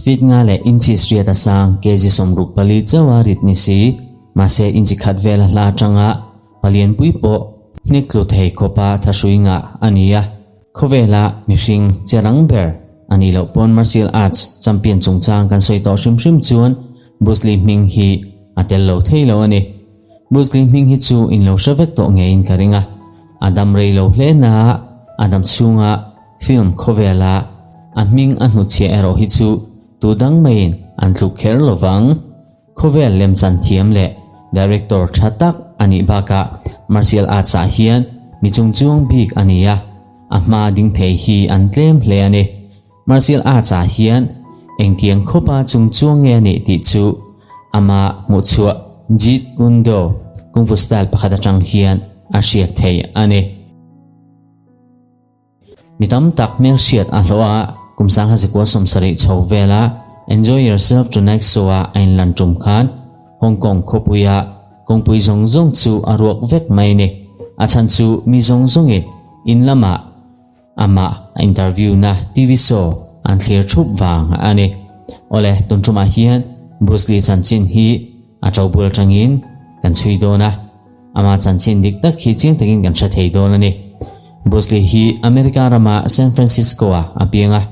Feet nga leh inches riat a sang, kg 64 chauha rit ni si, mahse inchi khat vel a hla atanga palianpui pawh hnek tlu thei khawpa thahrui ngah a ni a. Khawvela mihring che rang ber a nih loh pawn martial arts champion chungchang kan sawi tawh hrim hrim chuan Bruce Lee hming hi a tel lo thei lo a ni. Bruce Lee hming hi chu in lo hre vek tawh ngeiin ka ring a, a dam rei lo hle na a dam chhunga film khawvela a hming a hnutchhiah erawh hi chu tu dang maiin an tluk kher lo vang. Khawvel lemchan thiam leh director tha tak a nih bakah martial arts ah hian mi chungchuang bik a ni a, a hma ding thei hi an tlem hle a ni. Martial arts ah hian engtiang khawpa chungchuang nge a nih tih chu ama hmuhchhuah Jeet Kune Do Kung Fu style pakhat atang hian a hriat thei a ni. Mi tam tak hmelhriat a hlawh a, kum sangha zikua 70 chho vela Enjoy Yourself Tonight show a a inlan tum khan Hong Kong khawpuia kawngpui zawng zawng chu a ruak vek mai a ni. A chhan chu mi zawng zawngin in lamah amah a interview na TV show an thlir thup vang a ni. Awle, tun tumah hian Bruce Lee chanchin hi a to bul atangin kan chhui dawn a. Ama chanchin dik tak hi chiang takin kan hre thei dawn a ni. Bruce Lee hi America rama San Francisco-a a piang a.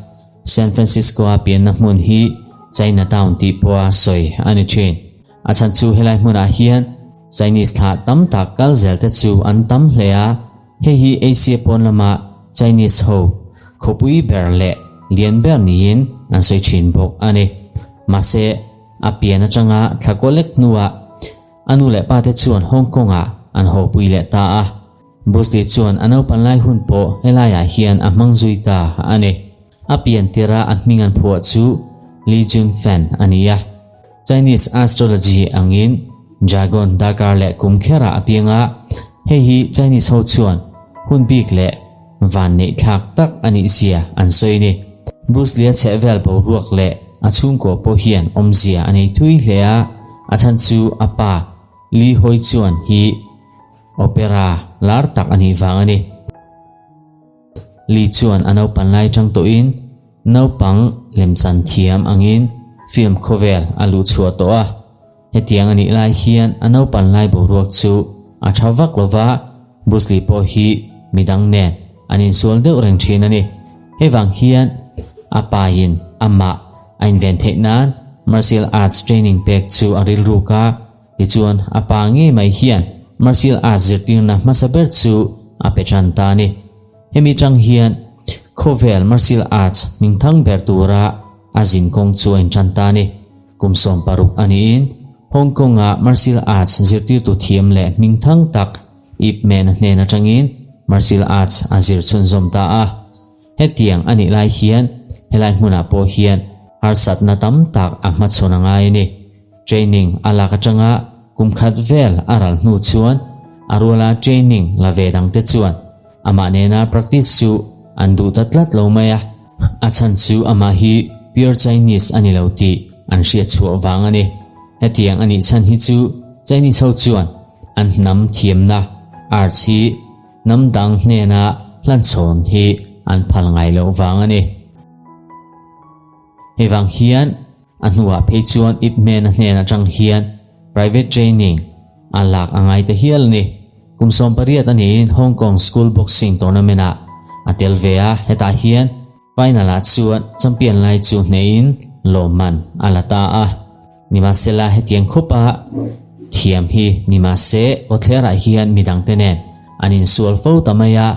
San Francisco-a pianna hmun hi Chinatown tih pawha sawi a ni thin. A chhan chu helai hmunah hian Chinese thlah tam tak kal zel te chu an tam hle a. Hei hi Asia pawn lama Chinese ho khawpui ber leh lian ber niin an sawi thin bawk a ni. Mahse, a pian atanga thla kaw lek hnuah A nu leh pa te chuan Hong Kong ah an haw pui leh ta a. Bruce Lee chuan a naupan lai hun pawh helai ah hian a hmang zui ta a ni. A pian tir a a hming an phuah chu Lee Jun Fan a ni a. Chinese astrology angin Dragon darkar leh kum kher ah a piang a, hei hi Chinese ho chuan hun bik leh van neih thlak tak a nih zia an sawi a ni. Bruce Lee a chhehvel boruak leh a chhungkaw pawh hian awmzia a nei thui hle a, a chhan chu a pa Lee Hoi Chuan hi opera lar tak a nih vang a ni. Lee chuan a naupan lai tang tawhin naupang lemchan thiam angin film khawvel a luh chhuah tawh a. Hetiang a nih lai hian a naupan lai boruak chu a tha vak lo va, Bruce Lee pawh hi midang nen an insual deuh reng thin a ni. Hei vang hian a pain amah a inven theih nan martial arts training pek chu a rilruk a, tichuan a pa ngei mai hian martial arts zirtirna hmasa ber chu a pe tan ta a ni. Hemi tang hian khawvel martial arts hmingthang ber tura a zin kawng chu a intan ta a ni. Kum 60 a niin Hong Kong-a martial arts zirtirtu thiam leh hmingthang tak Ip Man hnen atangin martial arts a zir chhunzawm ta a. Hetiang a nih lai hian helai hmunah pawh hian harsatna tam tak a hmachhawn a ngai a ni. Training a lak atanga kum khat vel a ral hnu chuan a ruala training la ve dangte chuan amah nena practice chu an duh ta tlat lo mai a. A chhan chu amah hi pure Chinese a ni lo tih an hriat chhuah vang a ni. Hetiang a nih chhan hi chu Chinese ho chuan an hnam thiamna arts hi hnam dang hnena hlanchhawn hi an phal ngai loh vang a ni. Hei vang hian a hnuah phei chuan Ip Man a hnen atang hian private training a lak a ngai ta hial a ni. Kum 18 a niin Hong Kong School Boxing Tournament ah a tel ve a, hetah hian final ah chuan champion lai chu hnehin lawmman a la ta a. Nimahsela hetiang khawpa thiam hi nimahse Awthlerah hian midangte nen an insual fo ta mai a,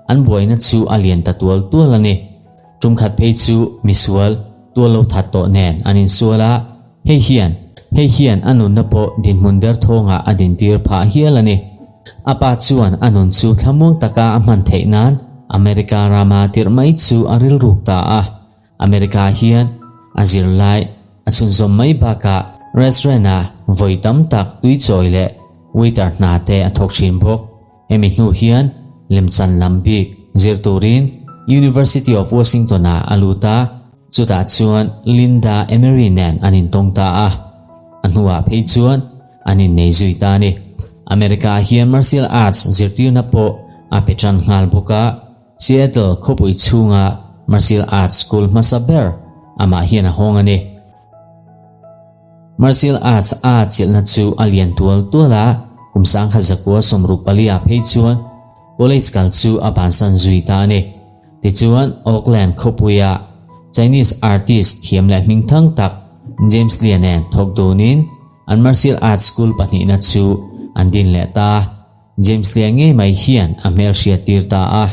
an buaina chu a lian ta tual tual a ni. Tum khat phei chu misual tual lo that tawh nen an insual a, hei hian hei hian a nunna pawh dinhmun der thawngah a dintir phah hial a ni. A pa chuan a nun chu thlamuang taka a hman theih nan America rama tirh mai chu a rilruk ta a. America hian a zirlai a chhunzawm mai bakah restaurant ah vawi tam tak tui chawi leh waiter hna te a thawk thin bawk. Hemi hnu hian lemchan lam bik zir turin University of Washington ah a lut a, chutah chuan Linda Emery nen an intawng ta a, a hnuah phei chuan an innei zui ta a ni. America ah hian martial arts zirtirna pawh a pe tan nghal bawk a, Seattle khawpui chhunga. Martial Arts School hmasa ber amah hian a hawng a ni. Martial Arts a chilhna chu a lian tual tual a, kum 1964 ah phei chuan college kal chu a bansan zui ta a ni. Tichuan Auckland khawpuia Chinese artist thiam leh hmingthang tak James Lee nen thawk dunin an Martial Arts School pahnihna chu an din leh ta. James Lee ngei mai hian a hmelhriat tir ta a.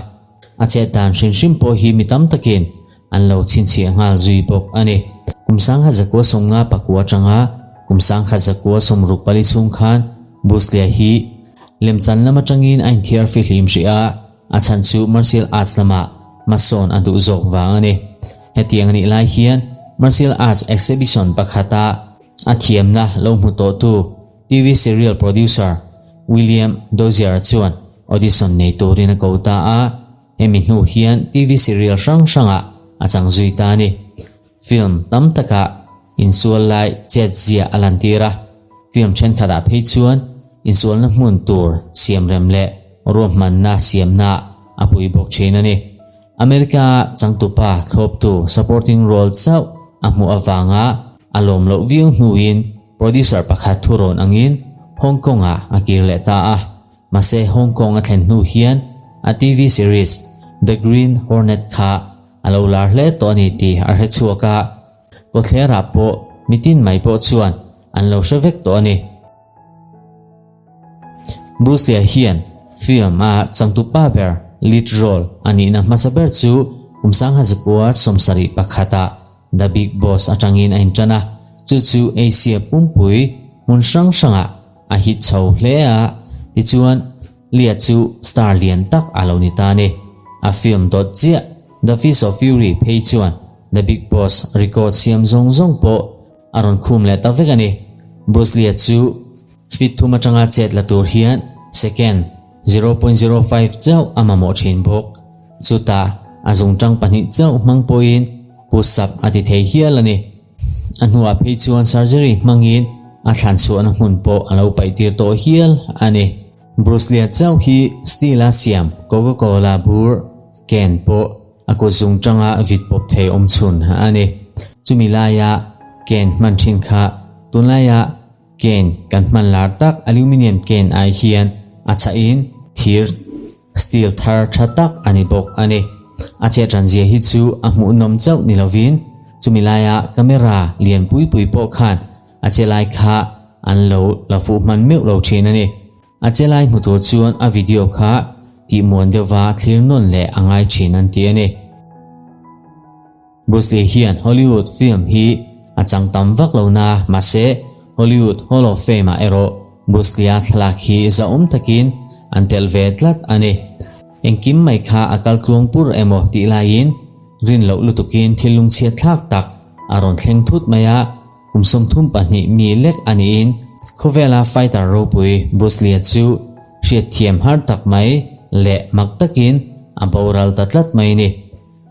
A chet dan hrim hrim pawh hi mi tam takin an lo chhinchhiah nghal zui bawk a ni. Kum 1959 atanga kum 1964 chhung khan Bruce Lee hi lemchan lam atangin a inthiar fihlim hrih a, a chhan chu martial arts lamah hmasawn a duh zawk vang a ni. Hetiang a nih lai hian martial arts exhibition pakhata a thiamna lo hmu tawhtu TV serial producer William Dozier chuan audition nei turin a ko ta a, hemi hnu hian TV serial hrang hrangah a chang zui ta a ni. Film tam takah insual lai chet zia a lantir a, film thenkhatah phei chuan insualna hmun tur siamrem leh ruahmanna siamna a pui bawk thin a ni. America changtupa thlawptu supporting role chauh a hmuh avanga a lawm loh viau hnuin producer pakhat thurawn angin Hong Kong-ah a kir leh ta a. Mahse Hong Kong a thlen hnu hian a TV series The Green Hornet kha a lo lar hle tawh a ni tih a hre chhuak a, kawtthlerah pawh mitin mai pawh chuan an lo hre vek tawh a ni. Bruce Lee hian film a changtupa ber lead role a nihna hmasa ber chu kum 1971 ah The Big Boss atangin a intan a, chu chu Asia pumpui hmun hrang hrangah a hit chho hle a, tichuan Lia chu star lian tak a lo ni ta a ni. A film dawt chiah The Fist of Fury phei chuan The Big Boss record siam zawng zawng pawh a rawn khum leh ta vek a ni. Bruce Lee-a chu feet thum atanga chet la tur hian second 0.05 chauh a mamawh thin bawk. Chutah a zungtang pahnih chauh hmang pawhin push-up a ti thei hial a ni. A hnuah phei chuan surgery hmangin a thlan chhuahna hmun pawh a lo paih tir tawh hial a ni. Bruce Lee-a chauh hi steel-a siam Coca-Cola bur can pawh a kut zungtanga vit pawp thei awm chhun a ni. Chumi laia can hman thin kha tunlaia can kan hman lar tak aluminium can ai hian a chhahin thir Steel thar tha tak a ni bawk a ni. A chet ran zia hi chu a hmuhnawm chauh ni lovin chumi laia camera lian pui pui pawh khan a che lai kha an lo la fuh hman meuh lo thin a ni. A che lai hmu tur chuan a video kha tihmuan deuhva thlir nawn leh a ngai thin an ti a ni. Bruce Lee hian Hollywood film hi a chang tam vak lo na, mahse Hollywood Hall of Fame ah erawh Bruce Lee-a thlalak hi zahawm takin an telh ve tlat a ni. Engkim mai kha a kal tluang pur emaw tih laiin rin loh lutukin thil lungchhiat thlak tak a rawn thleng thut mai a, kum 32 mi lek a niin khawvela fighter ropui Bruce Lee-a chu hriatthiam har tak mai leh mak takin a boral ta tlat mai a ni.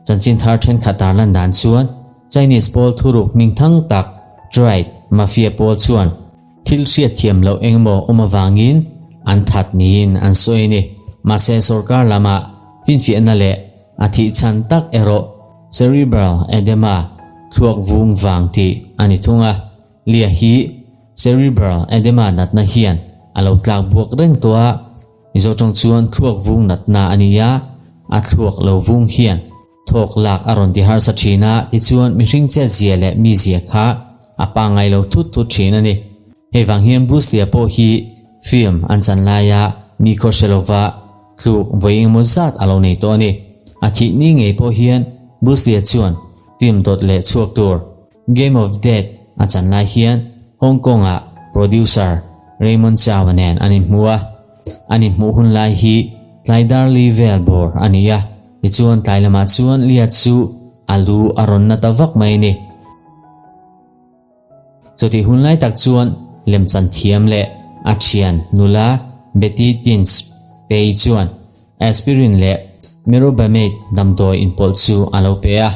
Chanchin thar thenkhat tarlan dan chuan Chinese pawl thuruk hmingthang tak Triad Mafia pawl chuan thil hriatthiam loh engemaw awm avangin an that niin an sawi a ni. Mahse sorkar lamah finfiahna leh a thih chhan tak erawh cerebral edema thluak vung vang tih a ni thung a. Lia hi cerebral edema natna hian a lo tlak buak reng tawh a. Mizo tawng chuan thluak vung natna a ni a, a thluak lo vung hian thawk lak a rawn ti harsa thin a, tichuan mihring chetzia leh mizia kha a pangngai lo thut thut thin a ni. Hei vang hian Bruce Lee-a pawh hi film an chan laia mi khaw hre lova tluk vawi engemaw zat a lo nei tawh a ni. A thih ni ngei pawh hian Bruce Lee-a chuan film dawt leh chhuak tur Game of Death a chan lai hian Hong Kong-ah producer Raymond Chow-a nen an inhmu a. An inhmuh hun lai hi tlai dar li vel bawr a ni a, tichuan tlai lamah chuan Lia chu a lu a rawn na ta vak mai a ni. Chutih hun lai tak chuan lemchan thiam leh a thian nula Betty Tins Pei chuan aspirin leh merobamate damdawi inpawlh chu a lo pe a.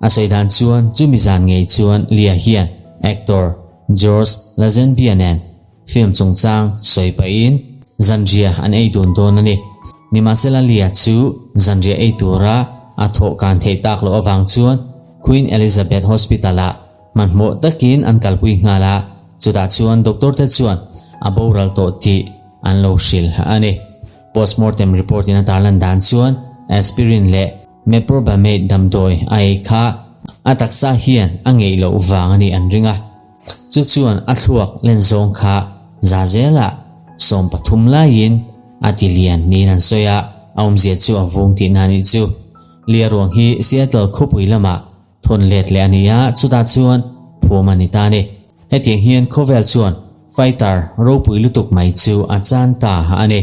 A sawi dan chuan chumi zan ngei chuan Lia hian actor George Lazenby-a nen film chungchang sawi pahin zanriah an ei dun dawn a ni. Nimahsela Lia chu zanriah ei tura A thawh kan theih tak loh avang chuan Queen Elizabeth Hospital-ah hmanhmawh takin an kalpui nghal a, chutah chuan doctor te chuan a boral tawh tih an lo hrilh a ni. Postmortem report in a tarlan dan chuan aspirin leh meprobamate damdawi a ei kha a taksa hian a ngeih loh vang a nih an ring a. Chu chuan a thluak len zawng kha za zelah 13 laiin a ti lian niin an sawi a, a awmzia chu a vung tihna a nih chu. Lia ruang hi Seattle khawpui lamah thawn let leh a ni a, chutah chuan phum a ni ta a ni. Hetiang hian khawvel chuan fighter ropui lutuk mai chu a chan ta a ni.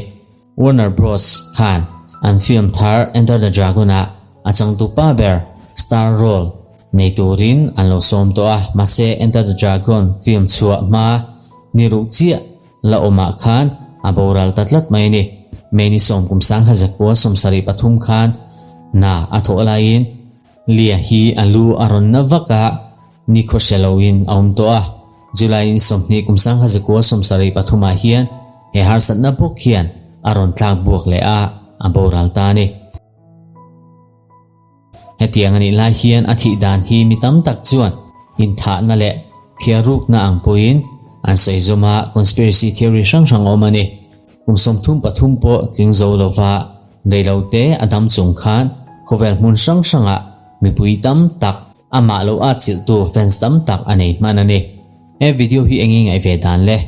Warner Bros. Khan an film thar Enter the Dragon-ah a changtu pa ber star role nei turin an lo sawm tawh a, mahse Enter the Dragon film chhuah hma ni ruh chiah la awmah khan a boral ta tlat mai a ni. May ni sawm kum 1973 khan hna a thawh laiin Lia hi a lu a rawn na vak a, ni khaw hre loin a awm tawh a. July ni 20 kum 1973 ah hian he harsatna bawk hian a rawn tlak buak leh a, a boral ta a ni. Hetiang a nih lai hian a thih dan hi mi tam tak chuan inthahna leh phiarrukna ang pawhin an sawi zawm a, conspiracy theory hrang hrang a awm a ni. Kum 33 pawh tling zo lova reilote a dam chung khan khawvel hmun hrang hrangah mipui tam tak amah lo a chilhtu fans tam tak a nei hman a ni. He video hi eng nge ngaih ve dan le?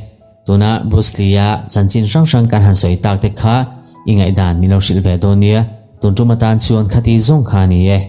Tuna Bruce Lee-a chanchin hrang hrang kan han sawi tak te kha i ngaihdan min lo hrilh ve dawn nia. Tun tum atan chuan khati zawng kha a ni e.